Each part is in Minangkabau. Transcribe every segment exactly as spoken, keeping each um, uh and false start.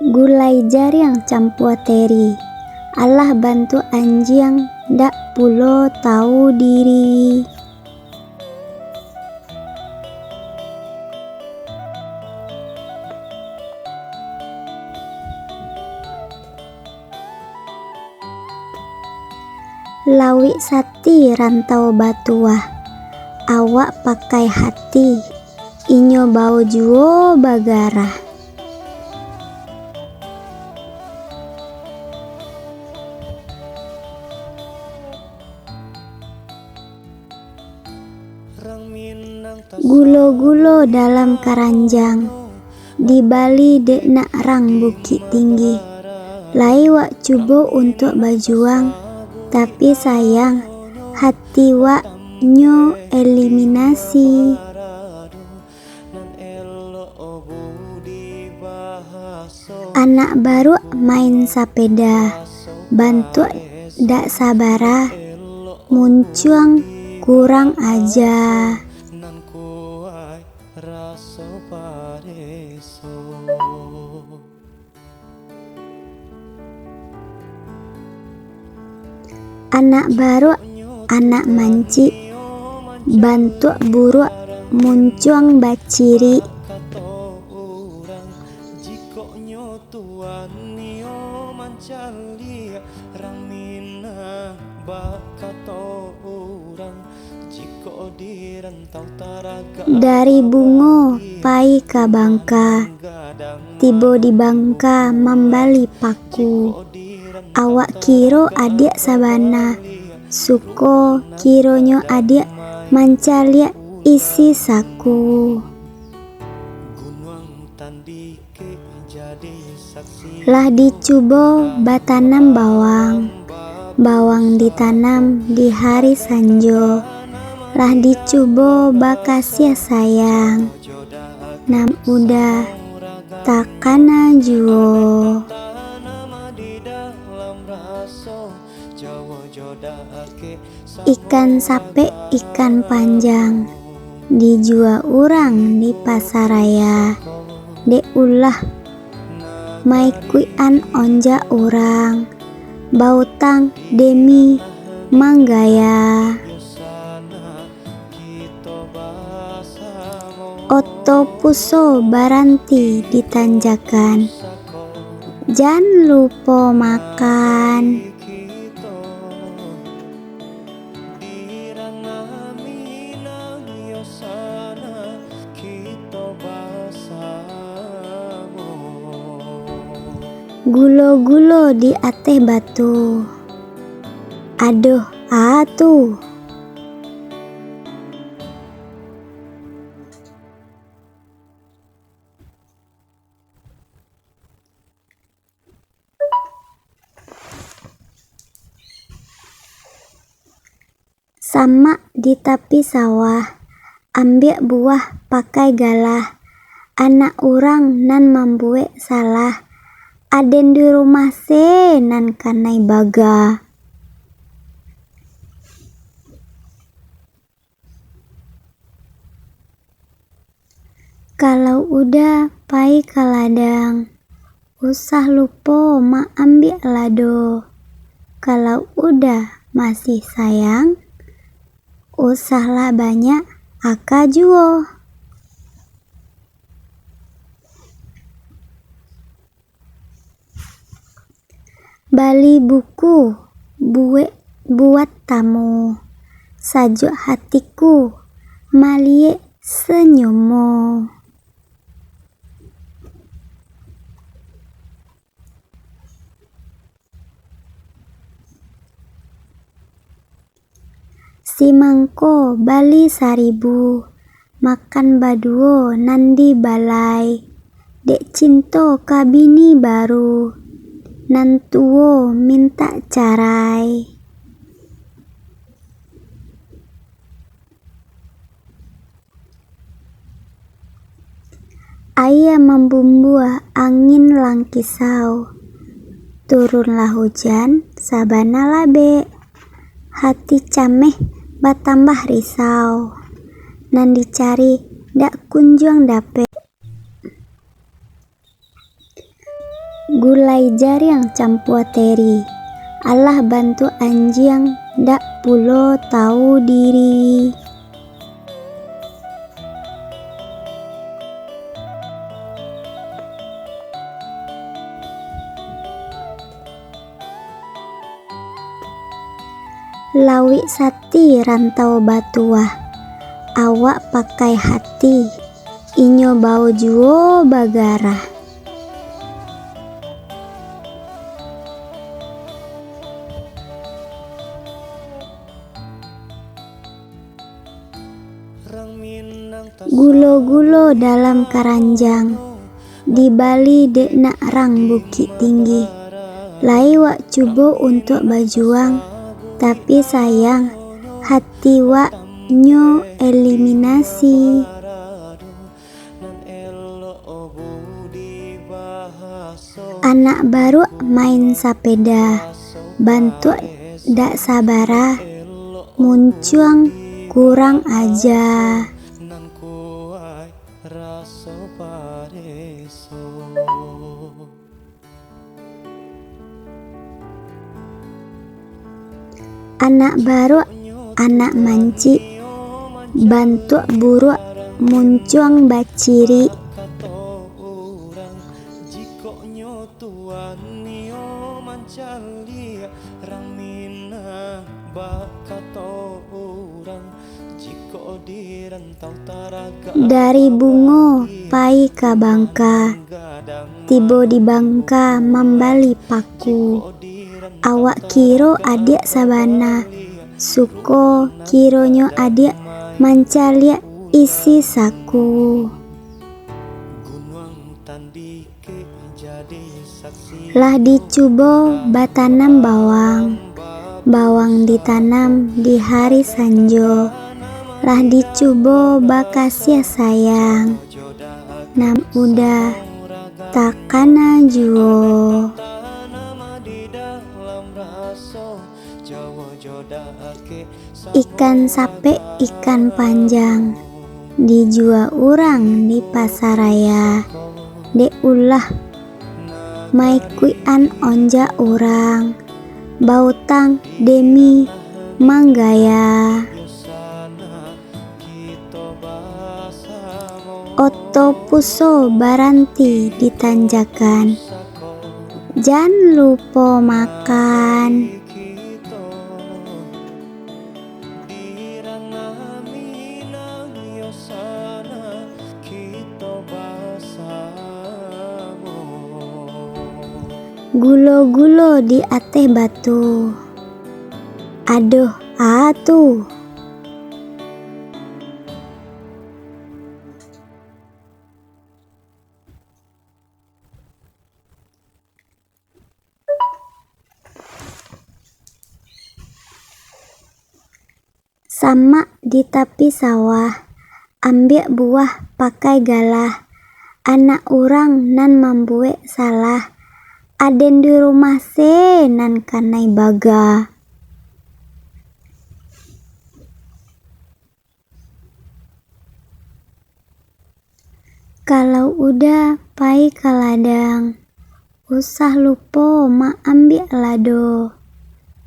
Gulai jariang campua teri, alah bantuak anjiang, dak pulo tahu diri. Lauik sati rantau batuah, awak pakai hati, inyo bao juo bagarah. Gulo-gulo dalam karanjang, dibali dek nak rang Bukik Tinggi. Lai wak cubo untuak bajuang, tapi sayang, hati wak nyo eliminasi. Anak baruak main sapeda, bantuak dak sabara, muncuang kurang aja. Anak baruak, anak mancik, bantuak buruak, muncuang bacirik. Dari Bungo pai ka Bangka, tibo di Bangka mambali paku. Awak kiro adiak sabana, suko kironyo adiak mancaliak isi saku. Lah dicubo batanam bawang, bawang ditanam di hari sanjo. Lah dicubo bakasiah sayang, nan udah takana juo. Ikan sapek, ikan panjang, dijua urang di pasaraya, dek ulah maikuikan onjak urang, bautang demi manggaya. Oto puso baranti di tanjakan, jan lupo makan. Gulo-gulo di ateh batu. Aduh, a tu. Samak di tapi sawah, ambiak buah pakai galah. Anak urang nan mambuek salah, aden di rumah se nan kanai baga. Kalau udah pai ka ladang, usah lupo maambiak lado. Kalau udah masih sayang, usahlah banyak aka juo. Bali buku, buek, buat tamu. Sajuak hatiku, maliek senyummu. Si mangko bali saribu, makan baduo nan di balai. Dek cinto ka bini baru, nan tuo mintak carai. Aia mambumbua angin langkisau, turunlah hujan sabana labek. Hati cameh batambah risau, nan dicari dak kunjuang dapek. Gulai jariang campua teri, alah bantuak anjiang, dak pulo tahu diri. Lauik sati rantau batuah, awak pakai hati, inyo bao juo bagarah. Gulo-gulo dalam karanjang, dibali dek nak rang Bukik Tinggi. Lai wak cubo untuak bajuang, tapi sayang, hati wak nyo eliminasi. Anak baruak main sapeda, bantuak dak sabara, muncuang kurang aja. Anak baruak, anak mancik, bantuak buruak, muncuang bacirik. Dari Bungo pai ka Bangka, tibo di Bangka mambali paku. Awak kiro adiak sabana, suko kironyo adiak mancaliak isi saku. Lah dicubo batanam bawang, bawang ditanam di hari sanjo. Lah dicubo bakasiah sayang, nan udah takana juo. Ikan sapek, ikan panjang, dijua urang di pasaraya, dek ulah maikuikan onjak urang, bautang demi manggaya. Oto puso baranti di tanjakan, jan lupo makan. Gulo-gulo di ateh batu. Aduh, a tu. Samak di tapi sawah, ambiak buah pakai galah. Anak urang nan mambuek salah, aden di rumah se nan kanai baga. Kalau udah pai ka ladang, usah lupo maambiak lado.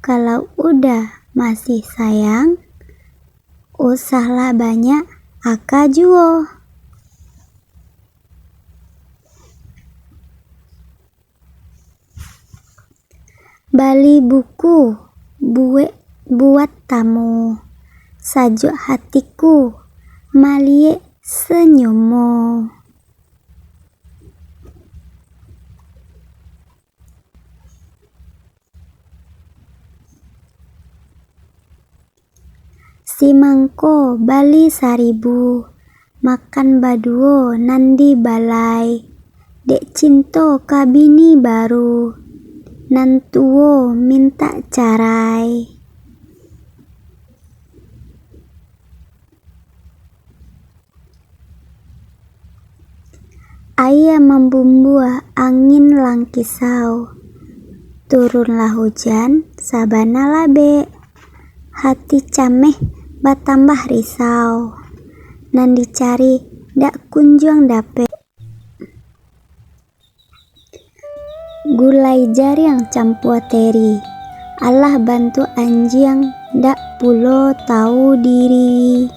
Kalau udah masih sayang, usahlah banyak aka juo. Bali buku, buek, buat tamu. Sajuak hatiku, maliek senyummu. Si mangko bali saribu, makan baduo nan di balai. Dek cinto ka bini baru, nan tuo mintak carai. Aia mambumbua angin langkisau, turunlah hujan sabana labek. Hati cameh batambah risau, nan dicari dak kunjuang dapek. Gulai jariang campua teri, alah bantuak anjiang, dak pulo tahu diri.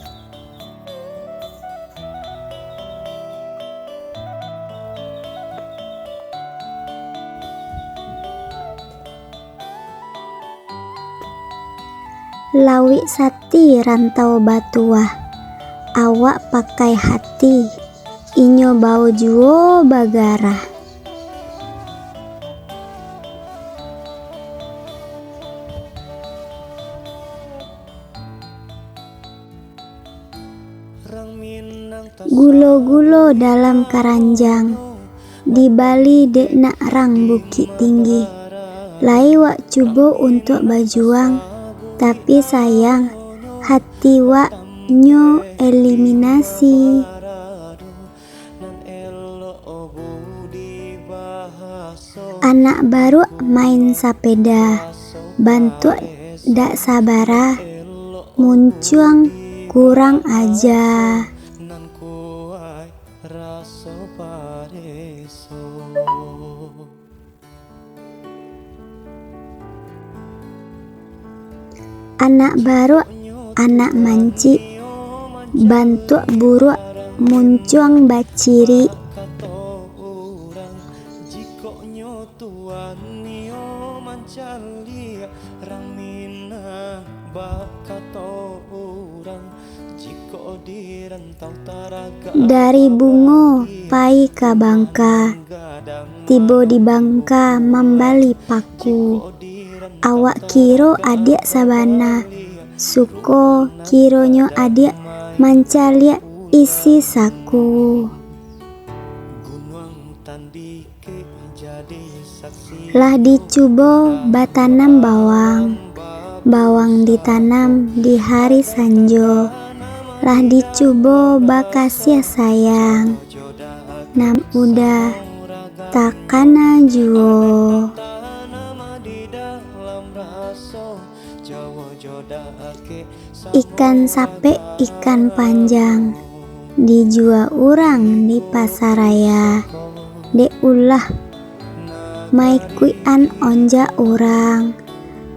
Lauik sati rantau batuah, awak pakai hati, inyo bao juo bagarah. Gulo-gulo dalam karanjang, dibali dek nak rang Bukik Tinggi. Lai wak cubo untuak bajuang, tapi sayang, hati wak nyo eliminasi. Anak baruak main sapeda, bantuak dak sabara, muncuang kurang aja. Anak baruak, anak mancik, bantuak buruak, muncuang bacirik. Dari Bungo pai ka Bangka, tibo di Bangka mambali paku. Awak kiro adiak sabana, suko kironyo adiak mancaliak isi saku. Lah dicubo batanam bawang, bawang ditanam di hari sanjo. Lah dicubo bakasiah sayang, nan udah takana juo. Ikan sapek, ikan panjang, dijua urang di pasaraya, dek ulah maikuikan onjak urang,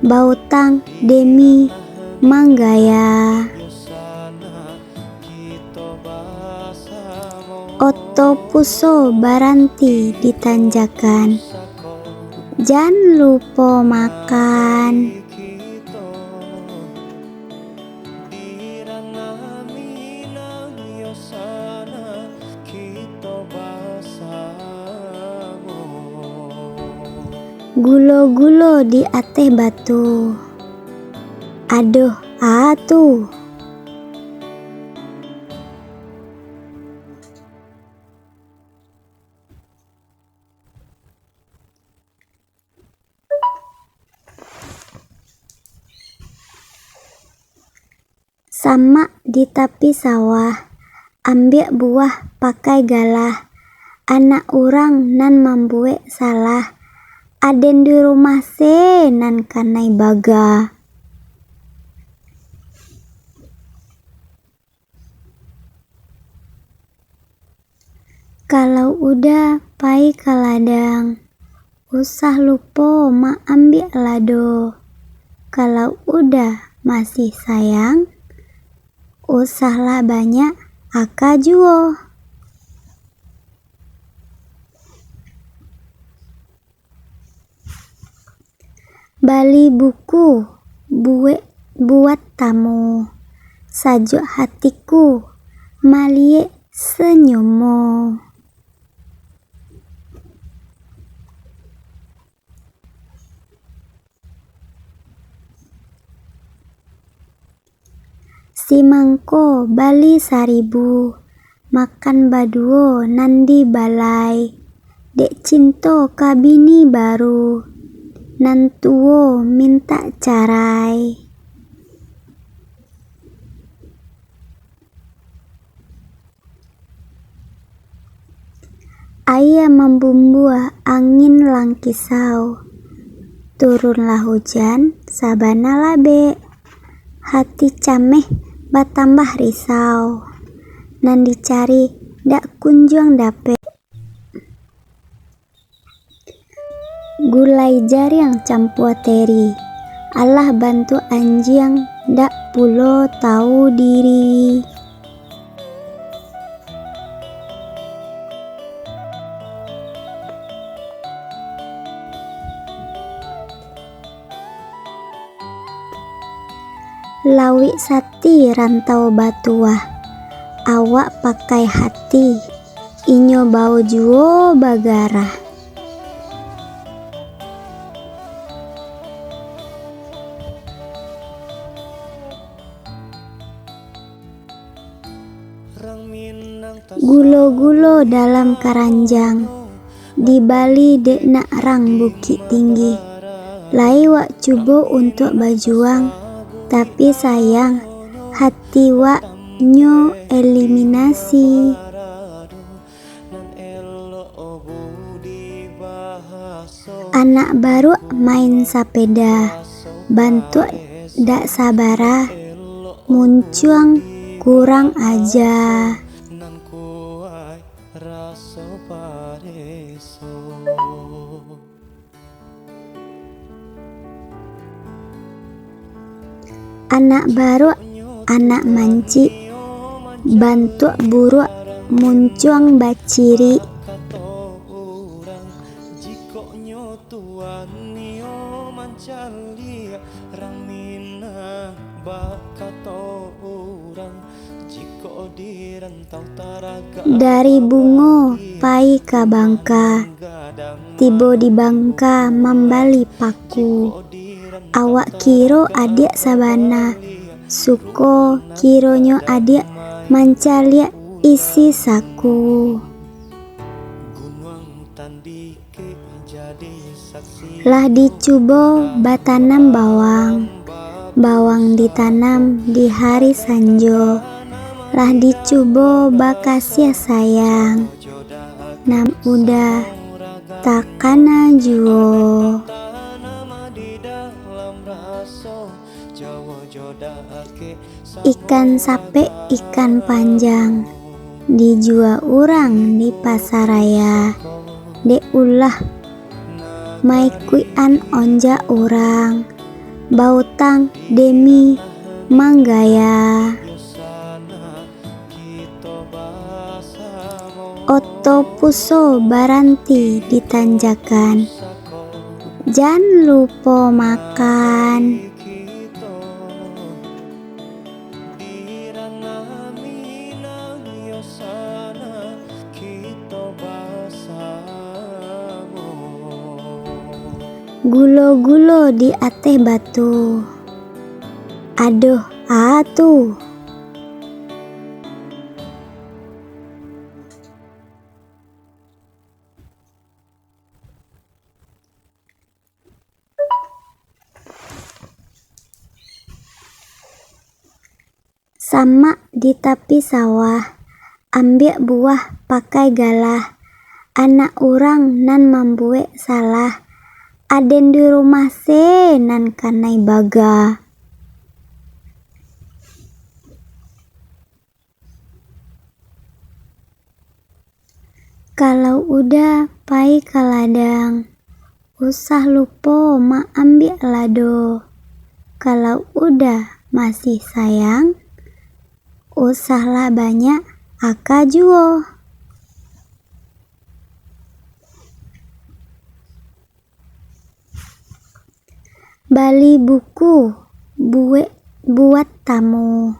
bautang demi manggaya. Oto puso baranti di tanjakan, jan lupo makan. Gulo-gulo di ateh batu. Aduh, a tu. Samak di tapi sawah, ambiak buah pakai galah. Anak urang nan mambuek salah, aden di rumah se nan kanai baga. Kalau udah pai ka ladang, usah lupo maambiak lado. Kalau udah masih sayang, usahlah banyak aka juo. Bali buku, buek, buat tamu. Sajuak hatiku, maliek senyummu. Si mangko bali saribu, makan baduo nan di balai. Dek cinto ka bini baru, nan tuo mintak carai. Aia mambumbua angin langkisau, turunlah hujan sabana labek. Hati cameh batambah risau, nan dicari dak kunjuang dapek. Gulai jariang campua teri, alah bantuak anjiang, dak pulo tahu diri. Lauik sati rantau batuah, awak pakai hati, inyo bao juo bagarah. Gulo-gulo dalam karanjang, dibali dek nak rang Bukik Tinggi. Lai wak cubo untuak bajuang, tapi sayang, hati wak nyo eliminasi. Anak baruak main sapeda, bantuak dak sabara, muncuang kurang aja. Anak baruak, anak mancik, bantuak buruak, muncuang bacirik. Dari Bungo pai ka Bangka, tibo di Bangka mambali paku. Awak kiro adiak sabana, suko kironyo adiak mancaliak isi saku. Lah dicubo batanam bawang, bawang ditanam di hari sanjo. Lah dicubo bakasiah sayang, nan udah takana juo. Ikan sapek, ikan panjang, dijua urang di pasaraya, dek ulah maikuikan onjak urang, bautang demi manggaya. Oto puso baranti di tanjakan, jan lupo makan. Gulo-gulo di ateh batu. Aduh, a tu. Samak di tapi sawah, ambiak buah pakai galah. Anak urang nan mambuek salah, aden di rumah se nan kanai baga. Kalau udah pai ka ladang, usah lupo maambiak lado. Kalau udah masih sayang, usahlah banyak aka juo. Bali buku, buek, buat tamu.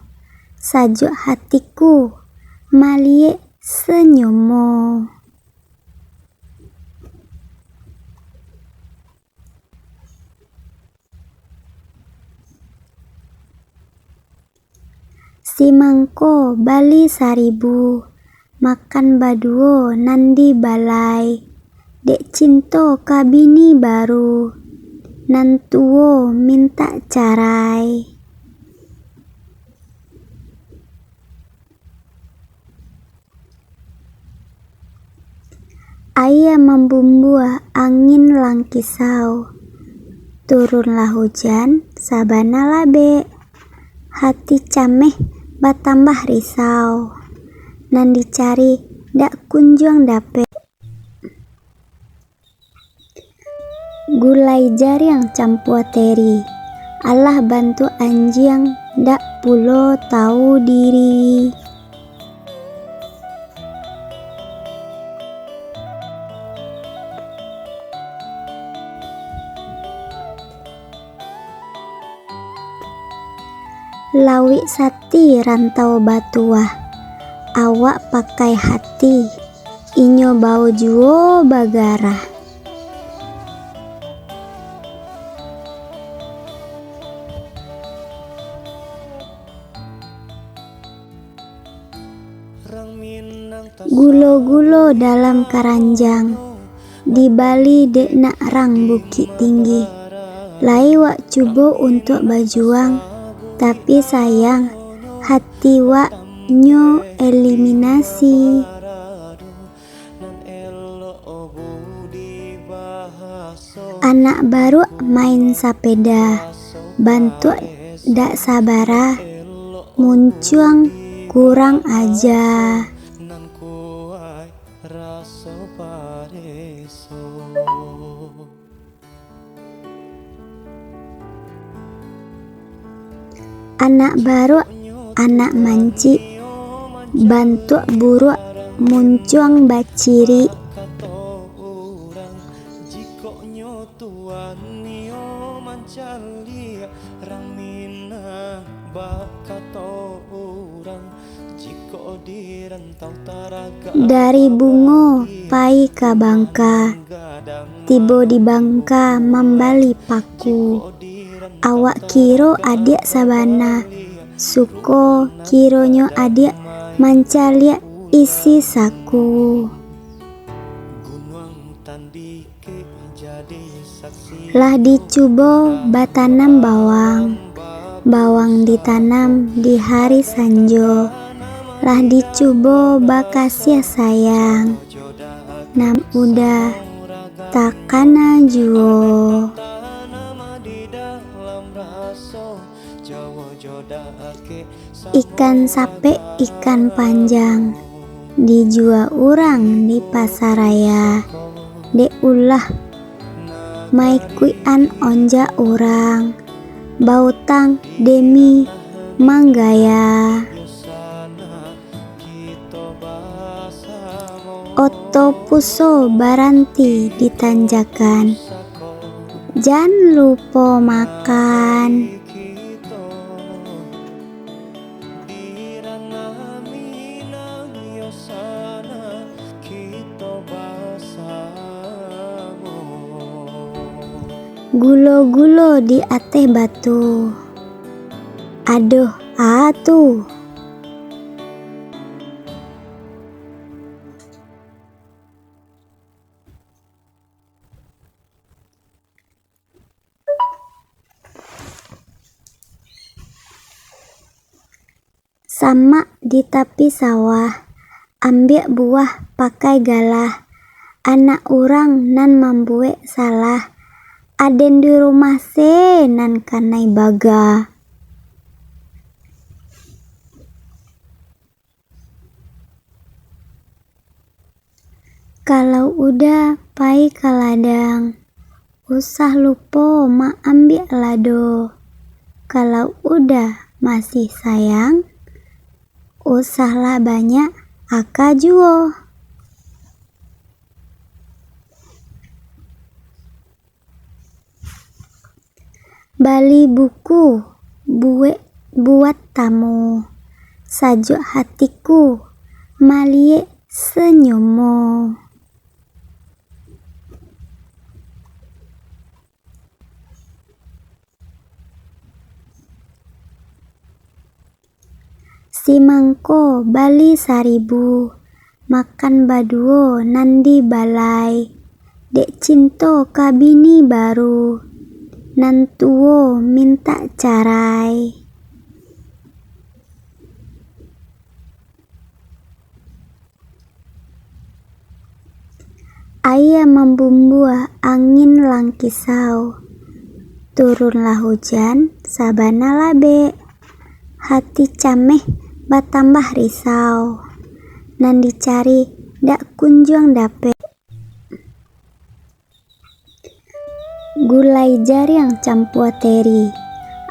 Sajuak hatiku, maliek senyummu. Simangko bali saribu, makan baduo nan di balai. Dek cinto ka bini baru, nan tuo mintak carai. Aia mambumbua angin langkisau, turunlah hujan sabana labek. Hati cameh batambah risau, nan dicari dak kunjuang dapek. Gulai jariang campua teri, alah bantuak anjiang, dak pulo tahu diri. Lauik sati rantau batuah, awak pakai hati, inyo bao juo bagarah. Gulo-gulo dalam karanjang, dibali dek nak rang Bukik Tinggi. Lai wak cubo untuak bajuang, tapi sayang, hati wak nyo eliminasi. Anak baruak main sapeda, bantuak dak sabara, muncuang kurang aja. Anak baruak, anak mancik, bantuak buruak, muncuang bacirik. Dari Bungo pai ka Bangka, tibo di Bangka mambali paku. Awak kiro adiak sabana, suko kironyo adiak mancaliak isi saku. Lah dicubo batanam bawang, bawang ditanam di hari sanjo. Lah dicubo bakasiah sayang, nan udah takana juo. Ikan sapek, ikan panjang, dijua urang di pasaraya, dek ulah maikuikan onjak urang, bautang demi manggaya. Oto puso baranti di tanjakan, jan lupo makan. Gulo-gulo di ateh batu. Aduh, a tu. Samak di tapi sawah, ambiak buah pakai galah. Anak urang nan mambuek salah, aden di rumah se nan kanai baga. Kalau udah pai ka ladang, usah lupo maambiak lado. Kalau udah masih sayang, usahlah banyak aka juo. Bali buku, buek, buat tamu. Sajuak hatiku, maliek senyummu. Simangko bali saribu, makan baduo nan di balai. Dek cinto ka bini baru, nan tuo mintak carai. Aia mambumbua angin langkisau, turunlah hujan sabana labek. Hati cameh batambah risau, nan dicari dak kunjuang dapek. Gulai jariang campua teri,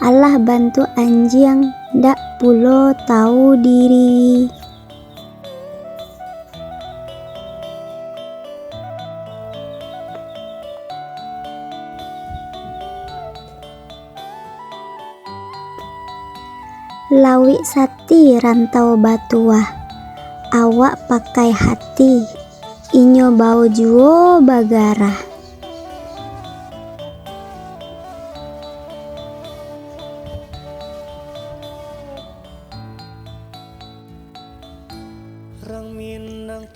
alah bantuak anjiang, dak pulo tahu diri. Lauik sati rantau batuah, awak pakai hati, inyo bao juo bagarah.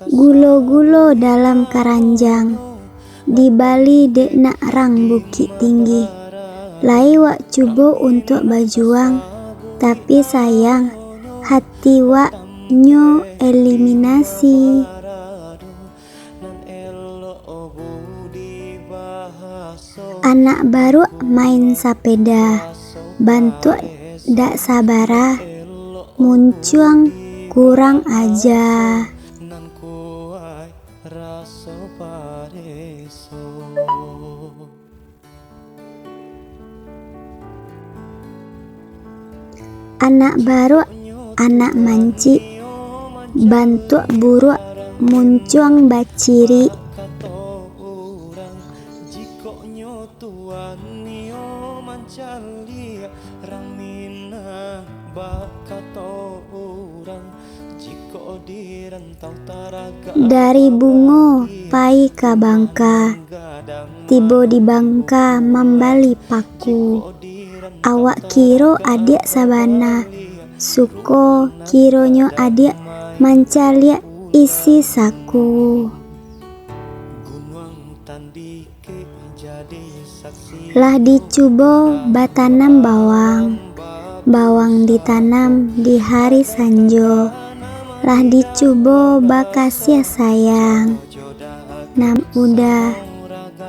Gulo-gulo dalam karanjang, dibali dek nak rang Bukik Tinggi. Lai wak cubo untuak bajuang, tapi sayang, hati wak nyo eliminasi. Anak baruak main sapeda, bantuak dak sabara, muncuang kurang aja. Anak baruak, anak mancik, bantuak buruak, muncuang bacirik. Dari Bungo pai ka Bangka, tibo di Bangka mambali paku. Awak kiro adiak sabana, suko kironyo adiak mancaliak isi saku. Lah dicubo batanam bawang, bawang ditanam di hari sanjo. Lah dicubo bakasiah sayang, nan udah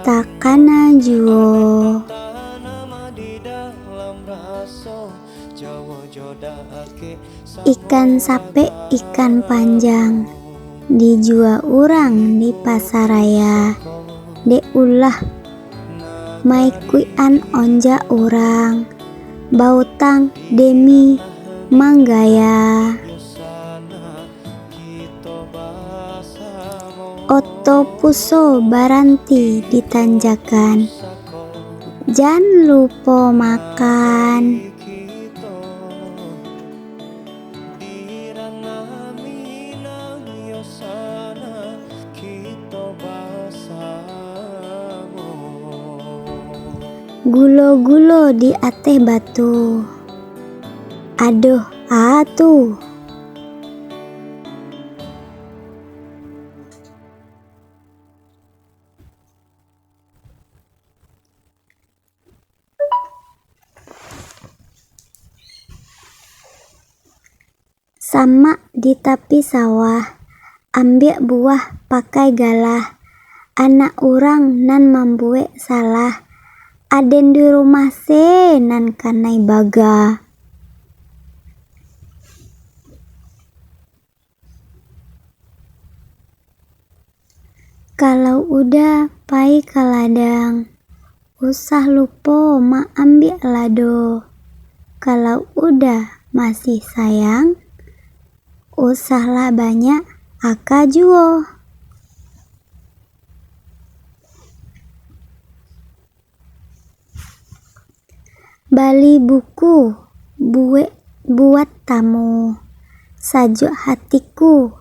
takana juo. Ikan sapek, ikan panjang, dijua urang di pasaraya, dek ulah maikuikan onjak urang, bautang demi manggaya. Oto puso baranti di tanjakan, jan lupo makan. Gulo-gulo di ateh batu. Adoh, a tu. Samak di tapi sawah, ambiak buah pakai galah, anak urang nan mambuek salah, aden di rumah se nan kanai baga. Kalau udah pai ka ladang, usah lupo maambiak lado. Kalau udah masih sayang, usahlah banyak aka juo. Bali buku, buek, buat tamu. Sajuak hatiku,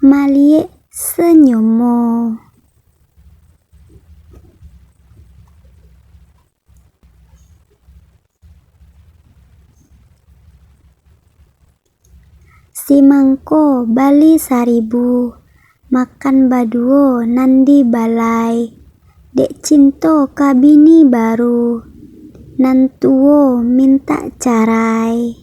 maliek senyummu. Simangko bali saribu, makan baduo nan di balai. Dek cinto ka bini baru, nan tuo mintak carai.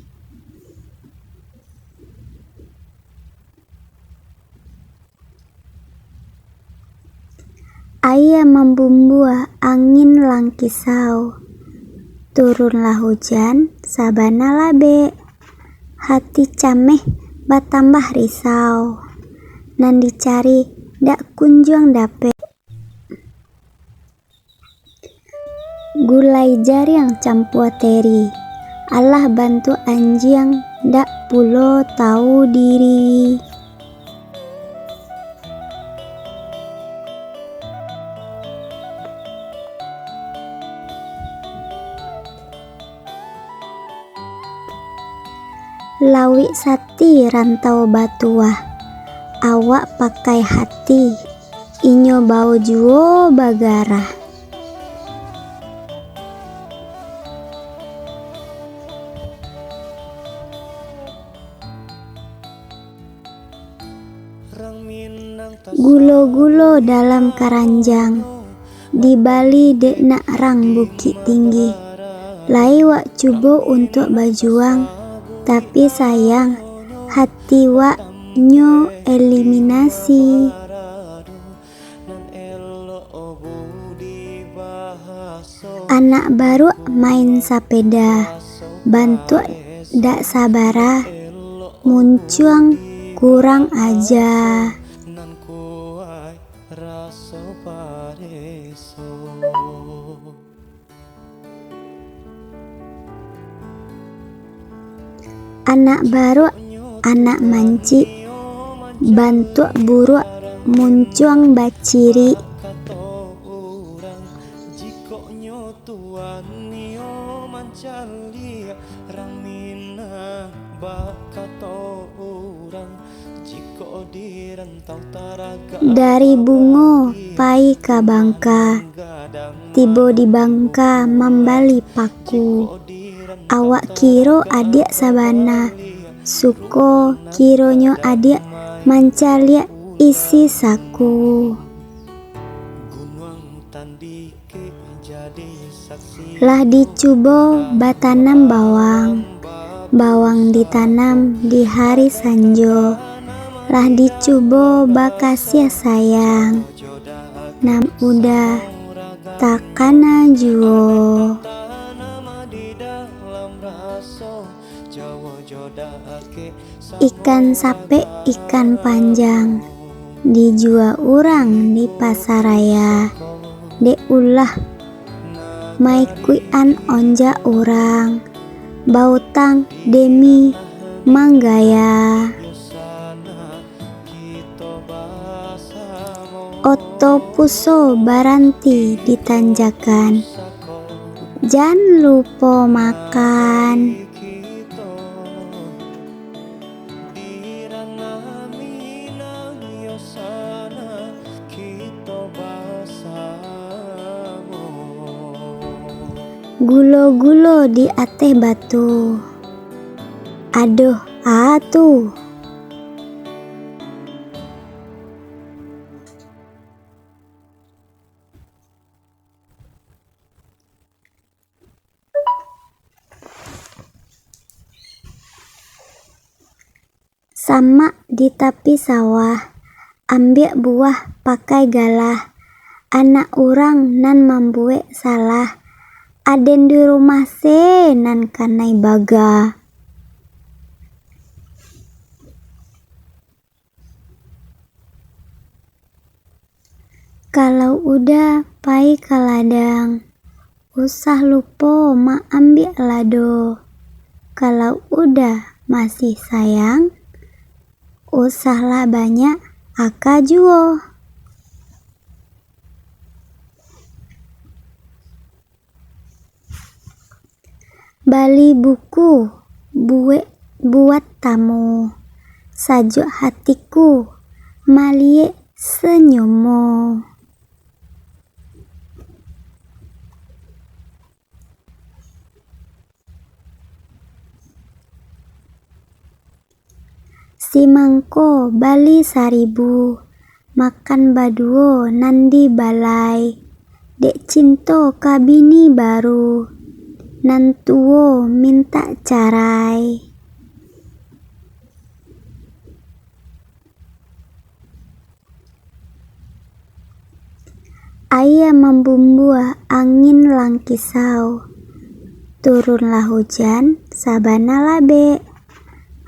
Aia mambumbua angin langkisau, turunlah hujan sabana labek. Hati cameh batambah risau, nan dicari dak kunjuang dapek. Gulai jariang campua teri, alah bantuak anjiang, dak pulo tahu diri. Lauik sati rantau batuah, awak pakai hati, inyo bao juo bagarah. Gulo-gulo dalam karanjang, dibali dek nak rang Bukik Tinggi. Lai wak cubo untuak bajuang, tapi sayang, hati wak nyo eliminasi. Anak baruak main sapeda, bantuak dak sabara, muncuang kurang aja. Anak baruak, anak mancik, bantuak buruak, muncuang bacirik. Dari Bungo pai ka Bangka, tibo di Bangka mambali paku. Awak kiro adiak sabana, suko kironyo adiak mancaliak isi saku. Lah dicubo batanam bawang, bawang ditanam di hari sanjo. Lah dicubo bakasiah sayang, nan udah takana juo. Ikan sapek, ikan panjang, dijua urang di pasaraya, dek ulah maikuikan onjak urang, bautang demi manggaya. Oto puso baranti di tanjakan, jan lupo makan. Gulo-gulo di ateh batu. Aduh, a tu. Samak di tapi sawah, ambiak buah pakai galah, anak urang nan mambuek salah, aden di rumah se nan kanai baga. Kalau udah pai ka ladang, usah lupo maambiak lado. Kalau udah masih sayang, usahlah banyak aka juo. Bali buku, buek, buat tamu. Sajuak hatiku, maliek senyummu. Simangko bali saribu, makan baduo nan di balai. Dek cinto ka bini baru, nan tuo mintak carai. Aia mambumbua angin langkisau, turunlah hujan sabana labek.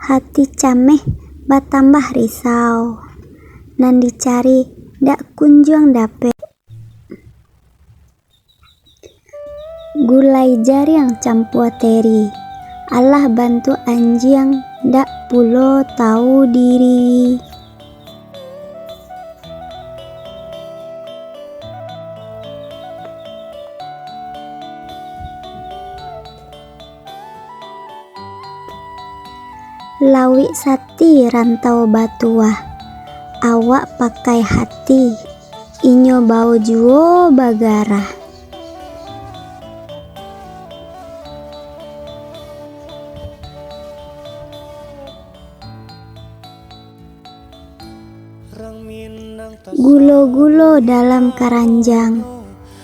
Hati cameh batambah risau, nan dicari dak kunjuang dapek. Gulai jariang campua teri, alah bantuak anjiang, dak pulo tahu diri. Lauik sati rantau batuah, awak pakai hati, inyo bao juo bagarah. Gulo-gulo dalam karanjang,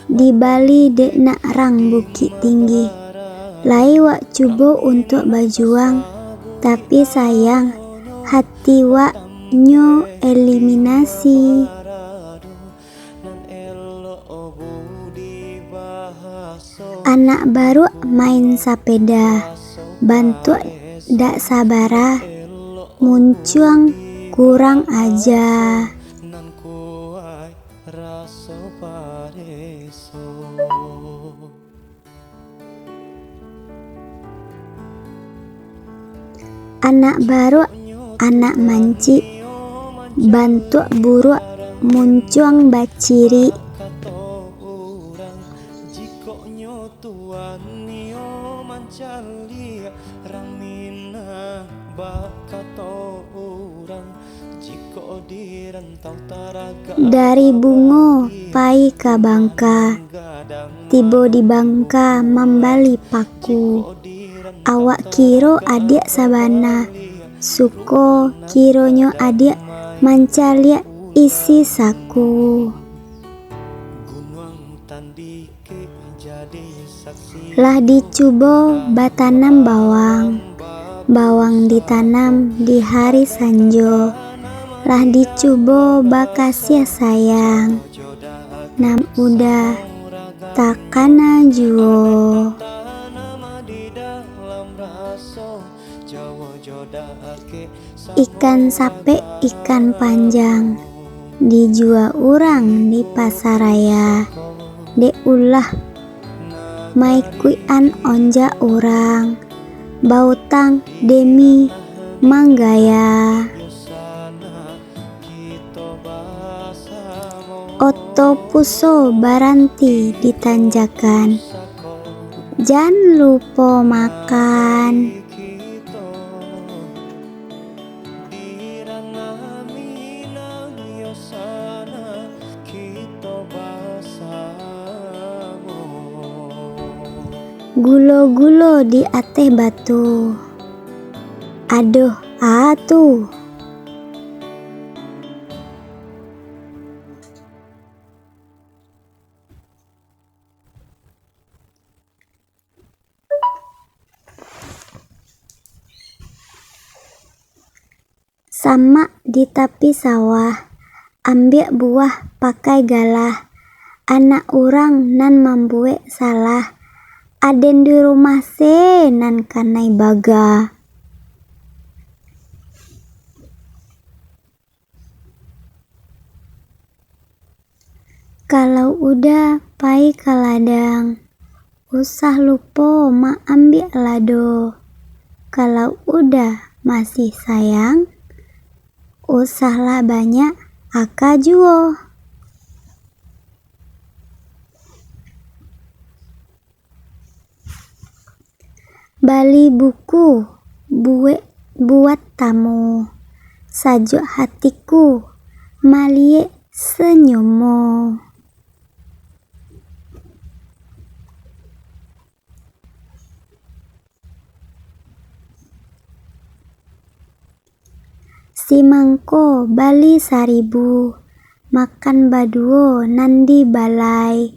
dibali dek nak rang Bukik Tinggi. Lai wak cubo untuak bajuang, tapi sayang, hati wak nyo eliminasi. Anak baruak main sapeda, bantuak dak sabara, muncuang kurang aja. Anak baruak, anak mancik, bantuak buruak, muncuang bacirik. Dari Bungo pai ka Bangka, tibo di Bangka mambali paku. Awak kiro adiak sabana, suko kironyo adiak mancaliak isi saku. Lah dicubo batanam bawang, bawang ditanam di hari sanjo. Lah dicubo bakasiah sayang, nan udah takana juo. Ikan sapek, ikan panjang, dijua urang di pasaraya, dek ulah maikuikan onjak urang, bautang demi manggaya. Oto puso baranti di tanjakan, jan lupo makan. Gulo-gulo di ateh batu. Aduh, a tu. Samak di tapi sawah, ambiak buah pakai galah. Anak urang nan mambuek salah, aden di rumah se nan kanai baga. Kalau udah pai ka ladang, usah lupo maambiak lado. Kalau udah masih sayang, usahlah banyak aka juo. Bali buku, buek, buat tamu. Sajuak hatiku, maliek senyummu. Si mangko bali saribu, makan baduo nan di balai.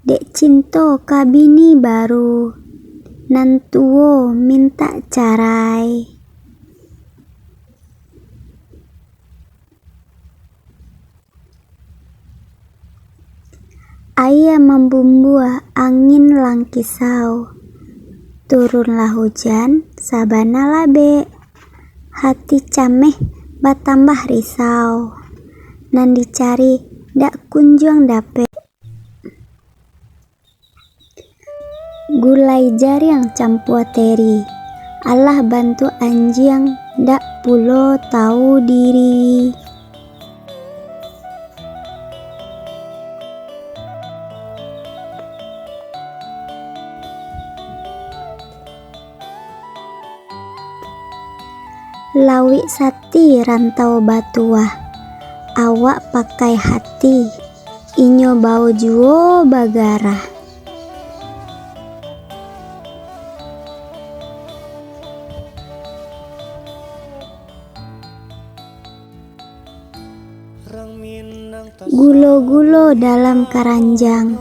Dek cinto ka bini baru, nan tuo mintak carai. Aia mambumbua angin langkisau, turunlah hujan sabana labek. Hati cameh batambah risau, nan dicari dak kunjuang dapek. Gulai jariang campua teri, alah bantuak anjiang, dak pulo tahu diri. Lauik sati rantau batuah, awak pakai hati, inyo bao juo bagarah. Gulo-gulo dalam karanjang,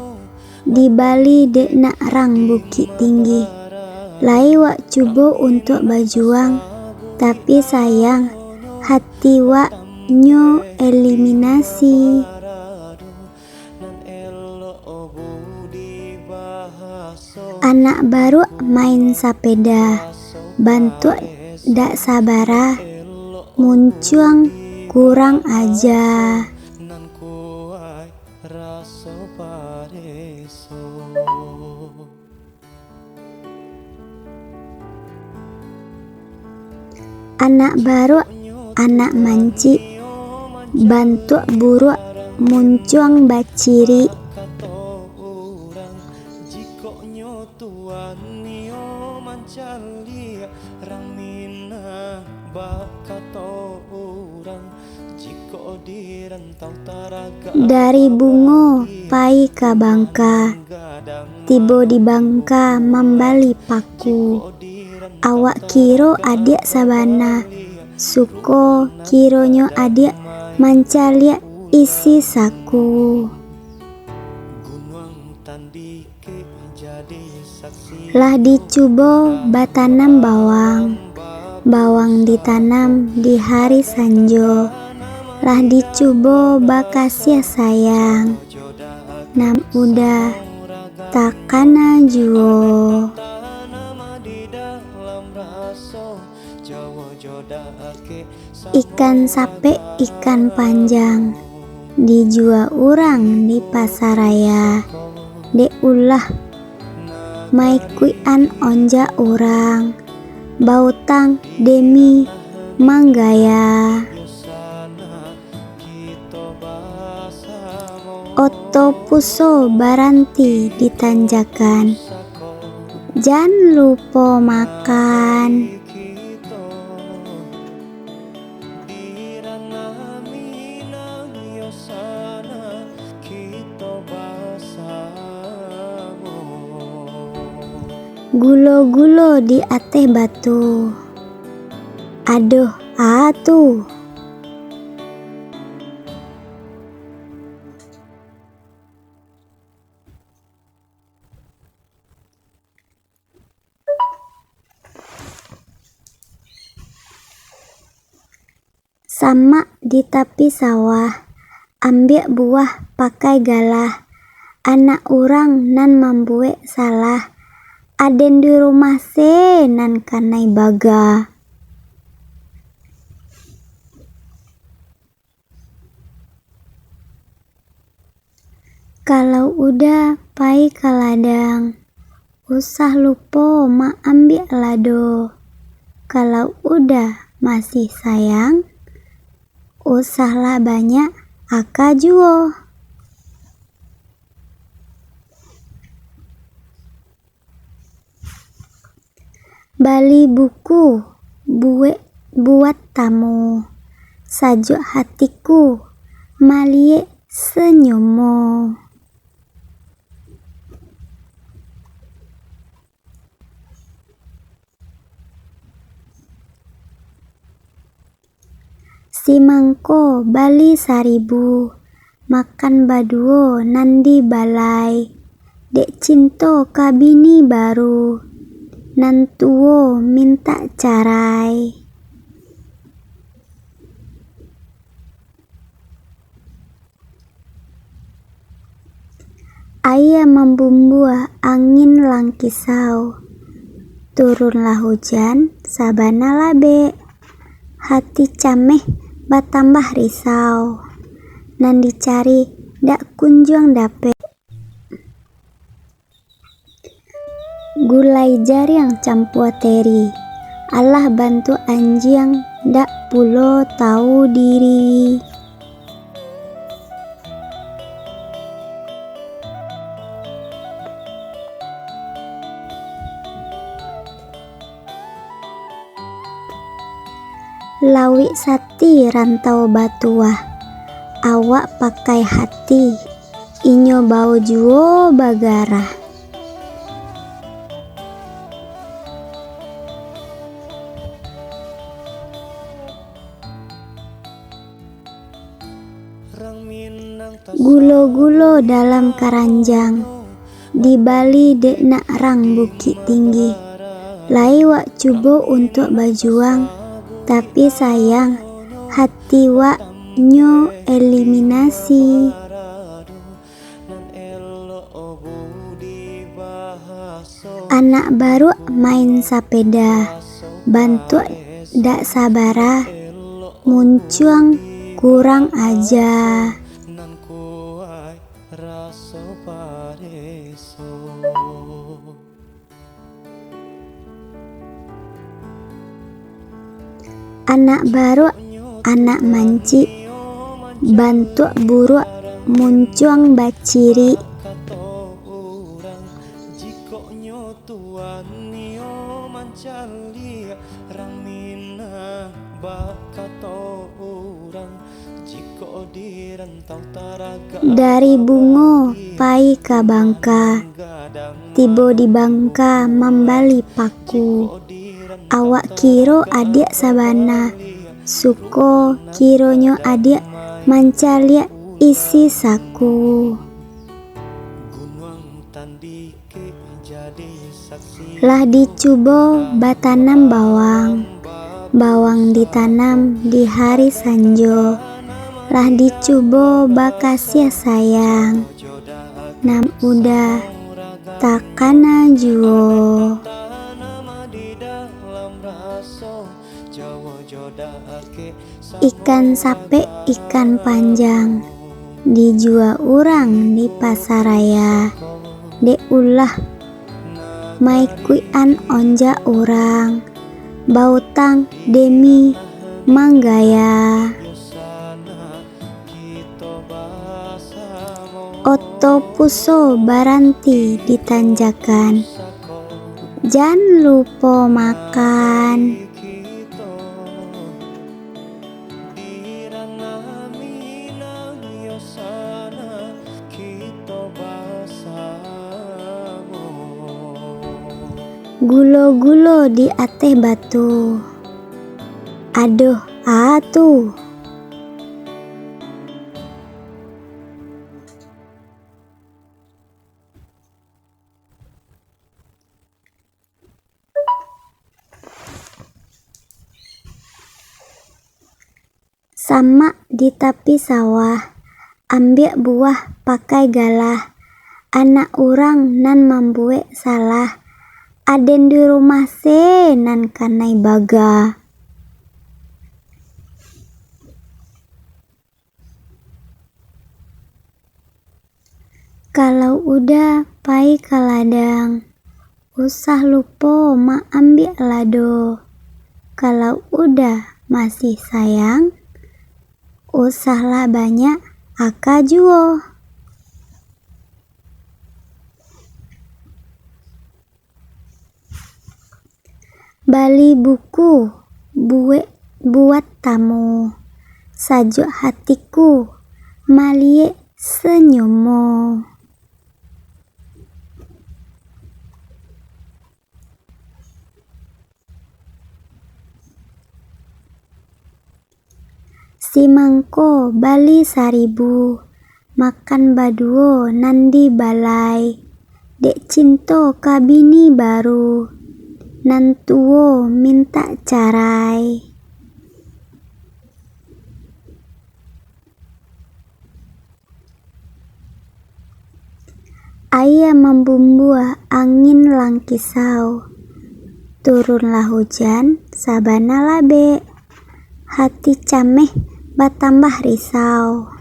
dibali dek nak rang Bukik Tinggi. Lai wak cubo untuak bajuang, tapi sayang, hati wak nyo eliminasi. Anak baruak main sapeda, bantuak dak sabara, muncuang kurang aja. Anak baruak, anak mancik, bantuak buruak, muncuang bacirik. Dari Bungo pai ka Bangka, tibo di Bangka mambali paku. Awak kiro adiak sabana, suko kironyo adiak mancaliak isi saku. Lah dicubo batanam bawang, bawang ditanam di hari sanjo. Lah dicubo bakasiah sayang, nan udah takana juo. Ikan sapek, ikan panjang, dijua urang di pasaraya, dek ulah maikuikan onjak urang, bautang demi manggaya. Oto puso baranti di tanjakan, jan lupo makan. Gulo-gulo di ateh batu. Aduh, a tu. Samak di tapi sawah, ambiak buah pakai galah. Anak urang nan mambuek salah, aden di rumah se nan kanai baga. Kalau udah pai ka ladang, usah lupo maambiak lado. Kalau udah masih sayang, usahlah banyak aka juo. Bali buku, buek, buat tamu. Sajuak hatiku, maliek senyummu. Simangko bali saribu, makan baduo nan di balai. Dek cinto ka bini baru, nan tuo mintak carai. Aia mambumbua angin langkisau, turunlah hujan sabana labek. Hati cameh batambah risau, nan dicari dak kunjuang dapek. Gulai jariang campua teri, alah bantuak anjiang, dak pulo tahu diri. Lauik sati rantau batuah, awak pakai hati, inyo bao juo bagarah. Gulo-gulo dalam karanjang, dibali dek nak rang Bukik Tinggi. Lai wak cubo untuak bajuang, tapi sayang, hati wak nyo eliminasi. Anak baruak main sapeda, bantuak dak sabara, muncuang kurang aja. Anak baruak, anak mancik, bantuak buruak, muncuang bacirik. Dari Bungo pai ka Bangka, tibo di Bangka mambali paku. Awak kiro adiak sabana, suko kironyo adiak mancaliak isi saku. Lah dicubo batanam bawang, bawang ditanam di hari sanjo. Lah dicubo bakasiah sayang, nan udah takana juo. Ikan sapek, ikan panjang, dijua urang di pasaraya, dek ulah maikuikan onjak urang, bautang demi manggaya. Oto puso baranti di tanjakan, jan lupo makan. Gulo-gulo di ateh batu. Aduh, a tu. Samak di tapi sawah, ambiak buah pakai galah, anak urang nan mambuek salah, aden di rumah se nan kanai baga. Kalau udah pai ka ladang, usah lupo maambiak lado. Kalau udah masih sayang, usahlah banyak aka juo. Bali buku, buek, buat tamu. Sajuak hatiku, maliek senyummu. Simangko bali saribu, makan baduo nan di balai. Dek cinto ka bini baru, nan tuo mintak carai. Aia mambumbua angin langkisau, turunlah hujan sabana labek, hati cameh batambah risau,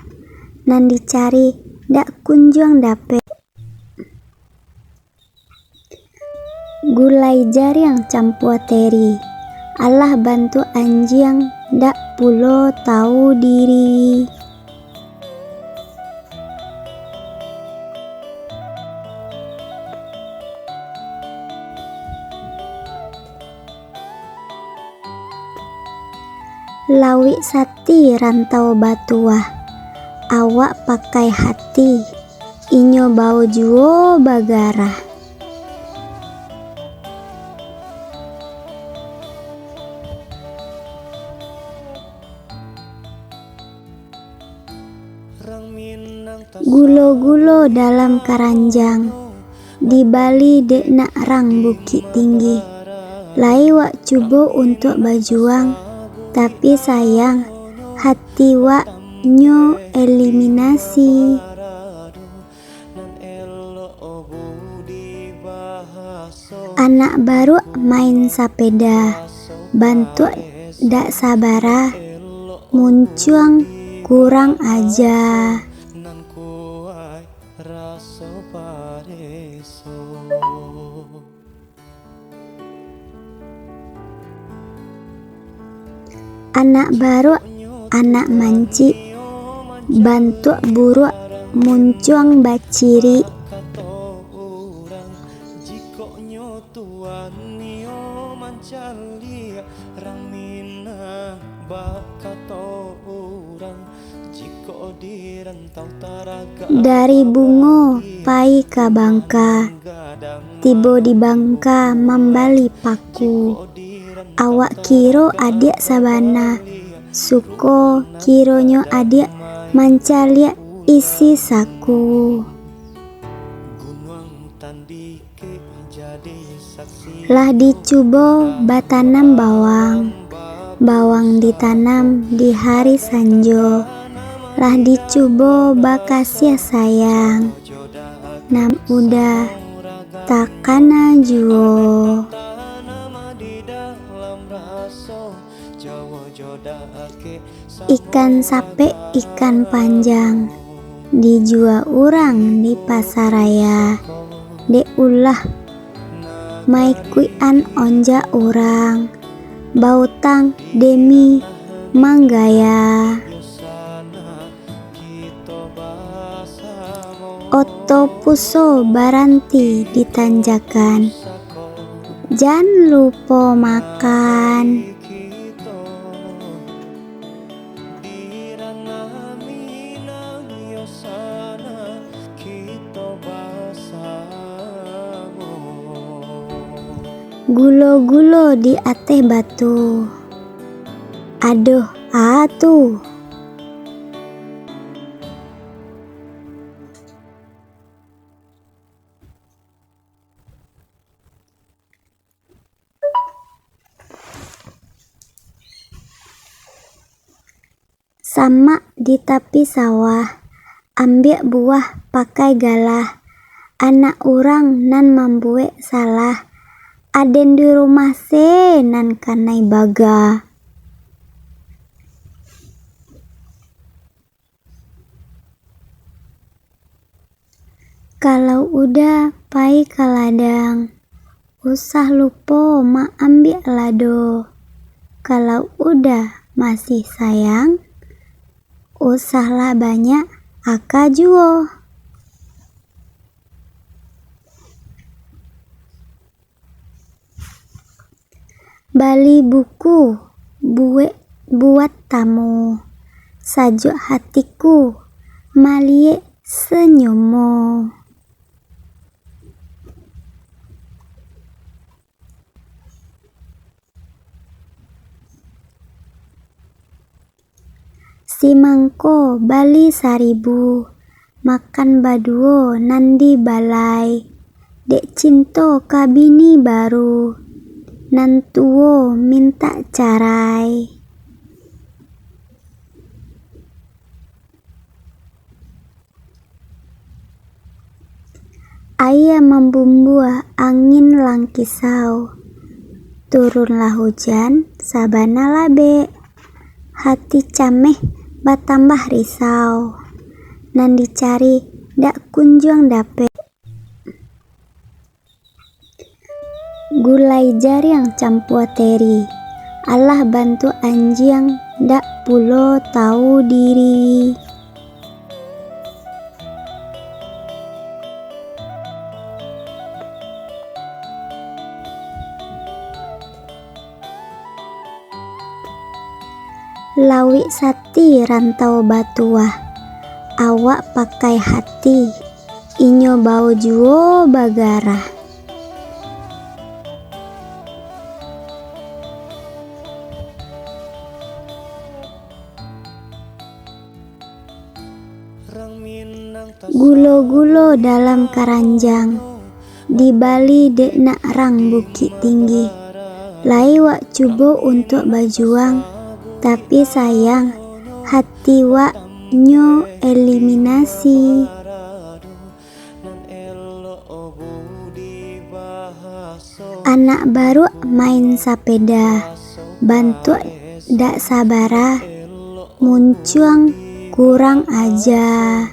nan dicari dak kunjuang dapek. Gulai jariang campua teri, alah bantuak anjiang, dak pulo tahu diri. Lauik sati rantau batuah, awak pakai hati, inyo bao juo bagarah. Gulo-gulo dalam karanjang, dibali dek nak rang Bukik Tinggi. Lai wak cubo untuak bajuang, tapi sayang, hati wak nyo eliminasi. Anak baruak main sapeda, bantuak dak sabara, muncuang kurang aja. Anak baruak, anak mancik, bantuak buruak, muncuang bacirik. Dari Bungo pai ka Bangka, tibo di Bangka mambali paku. Awak kiro adiak sabana, suko kironyo adiak mancaliak isi saku. Lah dicubo batanam bawang, bawang ditanam di hari sanjo. Lah dicubo bakasiah sayang, nan udah takana juo. Ikan sapek, ikan panjang, dijua urang di pasaraya, dek ulah maikuikan onjak urang, bautang demi manggaya. Oto puso baranti di tanjakan, jan lupo makan. Gulo-gulo di ateh batu. Adoh, a tu. Samak di tapi sawah, ambiak buah pakai galah, anak urang nan mambuek salah, aden di rumah se nan kanai baga. Kalau udah pai ka ladang, usah lupo maambiak lado. Kalau udah masih sayang, usahlah banyak aka juo. Bali buku, buek, buat tamu. Sajuak hatiku, maliek senyummu. Simangko bali saribu, makan baduo nan di balai. Dek cinto ka bini baru, nan tuo mintak carai. Aia mambumbua angin langkisau, turunlah hujan sabana labek. Hati cameh batambah risau, nan dicari dak kunjuang dapek. Gulai jariang campua teri, alah bantuak anjiang, dak pulo tahu diri. Lauik sati rantau batuah, awak pakai hati, inyo bao juo bagarah. Gulo-gulo dalam karanjang, dibali dek nak rang Bukik Tinggi. Lai wak cubo untuak bajuang, tapi sayang, hati wak nyo eliminasi. Anak baruak main sapeda, bantuak dak sabara, muncuang kurang aja.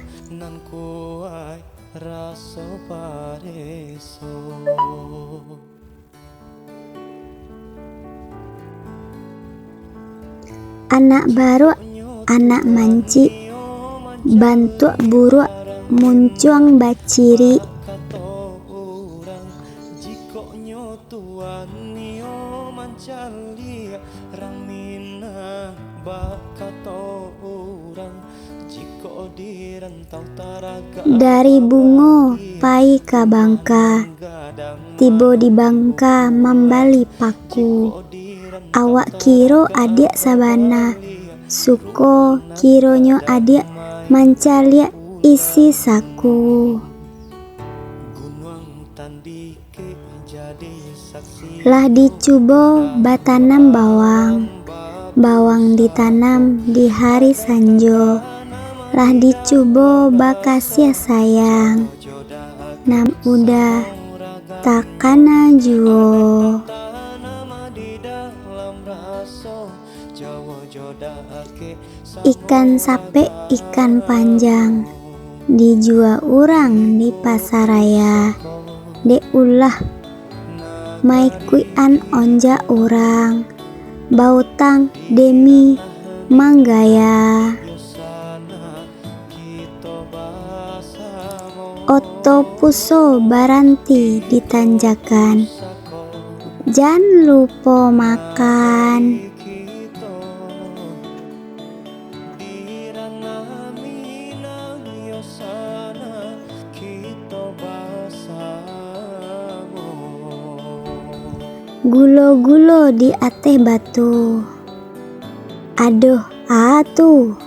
Anak baruak, anak mancik, bantuak buruak, muncuang bacirik. Dari Bungo pai ka Bangka, tibo di Bangka mambali paku. Awak kiro adiak sabana, suko kironyo adiak mancaliak isi saku. Lah dicubo batanam bawang, bawang ditanam di hari sanjo. Lah dicubo bakasiah sayang, nan udah takana juo. Ikan sapek, ikan panjang, dijua urang di pasaraya, dek ulah maikuikan onjak urang, bautang demi manggaya. Oto puso baranti di tanjakan, jan lupo makan. Gulo-gulo di ateh batu. Aduh, a tu.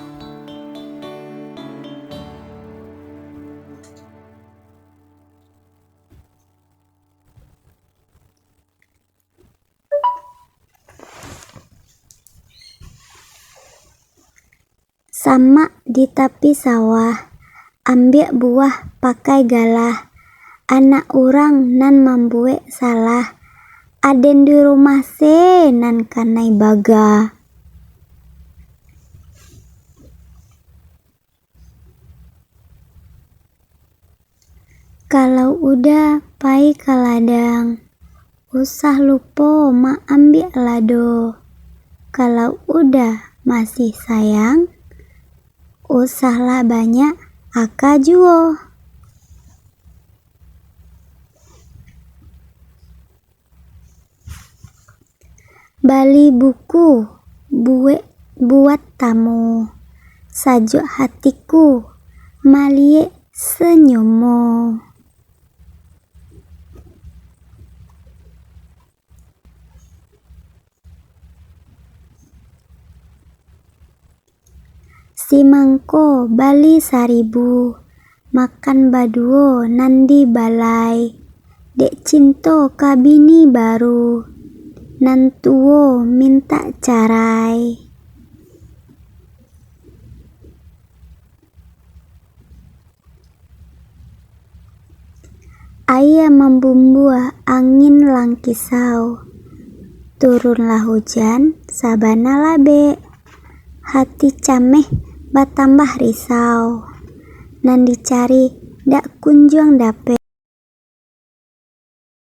Samak di tapi sawah, ambiak buah pakai galah, anak urang nan mambuek salah, aden di rumah se nan kanai baga. Kalau udah pai ka ladang, usah lupo maambiak lado. Kalau udah masih sayang, usahlah banyak aka juo. Bali buku, buek, buat tamu. Sajuak hatiku, maliek senyummu. Si mangko bali saribu, makan baduo nan di balai. Dek cinto ka bini baru, nan tuo mintak carai. Aia mambumbua, angin langkisau. Turunlah hujan, sabana labek. Hati cameh batambah risau. Nan dicari dak kunjuang dapek.